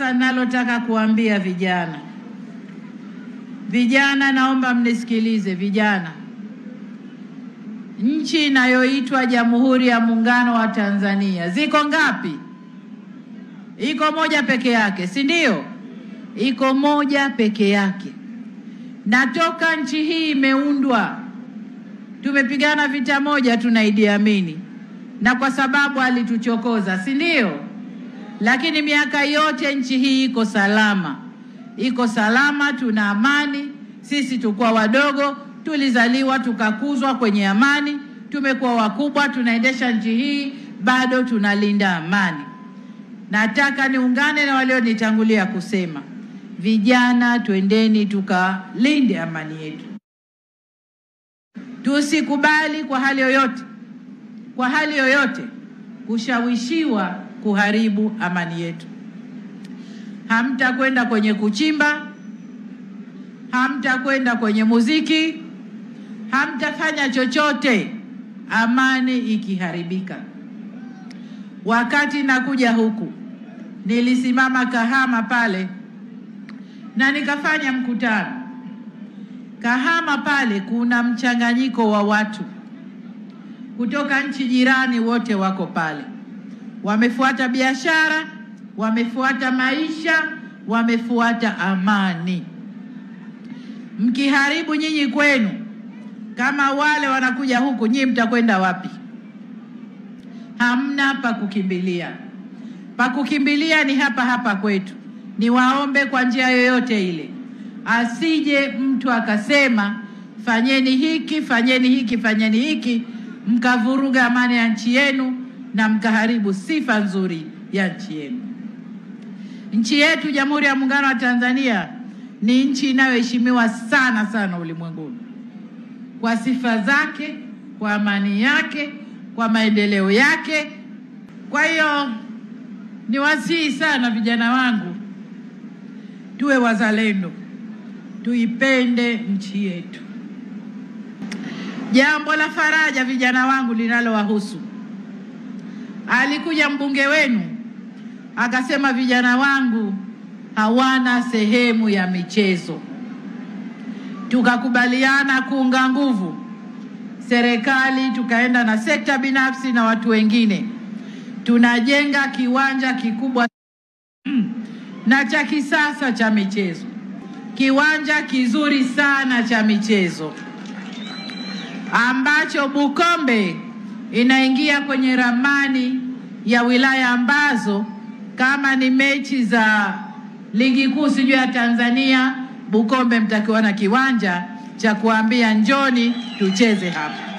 Sasa nalotaka kuambia vijana. Vijana, naomba mnisikilize vijana. Nchi inayoitwa Jamhuri ya Muungano wa Tanzania ziko ngapi? Iko moja peke yake, si ndio? Iko moja peke yake. Na toka nchi hii imeundwa, tumepigana vita moja tuna Idi Amin, na kwa sababu alituchokoza, si ndio? Lakini miaka yote nchi hii iko salama. Iko salama, tuna amani. Sisi tukua wadogo, tulizaliwa tukakuzwa kwenye amani, tumekuwa wakubwa, tunaendesha nchi hii, bado tunalinda amani. Nataka niungane na walionitangulia kusema, vijana, twendeni tukalinde amani yetu. Tusikubali kwa hali yoyote, kwa hali yoyote kushawishiwa kuharibu amani yetu. Hamtakwenda kwenye kuchimba, hamtakwenda kwenye muziki, hamtafanya chochote amani ikiharibika. Wakati nakuja huku nilisimama Kahama pale na nikafanya mkutano. Kahama pale kuna mchanganyiko wa watu kutoka nchi jirani, wote wako pale. Wamefuata biashara, wamefuata maisha, wamefuata amani. Mkiharibu nyinyi kwenu, kama wale wanakuja huku, nyinyi mtakwenda wapi? Hamna pa kukimbilia. Pa kukimbilia ni hapa hapa kwetu. Niwaombe kwa njia yoyote ile, asije mtu akasema fanyeni hiki, fanyeni hiki, fanyeni hiki, mkavuruga amani ya nchi yenu na mkaharibu sifa nzuri ya nchi yenu. Nchi yetu Jamhuri ya Muungano wa Tanzania ni nchi inayoheshimiwa sana sana ulimwenguni kwa sifa zake, kwa amani yake, kwa maendeleo yake. Kwa hiyo niwasihi sana vijana wangu, tuwe wazalendo, tuipende nchi yetu. Jambo la faraja vijana wangu linalowahusu, alikuja mbunge wenu akasema vijana wangu hawana sehemu ya michezo. Tukakubaliana kuunga nguvu serikali, tukaenda na sekta binafsi na watu wengine, tunajenga kiwanja kikubwa na cha kisasa cha michezo, kiwanja kizuri sana cha michezo ambacho Bukombe inaingia kwenye ramani ya wilaya ambazo kama ni mechi za ligi kuu sijui ya Tanzania, Bukombe mtakiwa na kiwanja cha kuambia njoni tucheze hapa.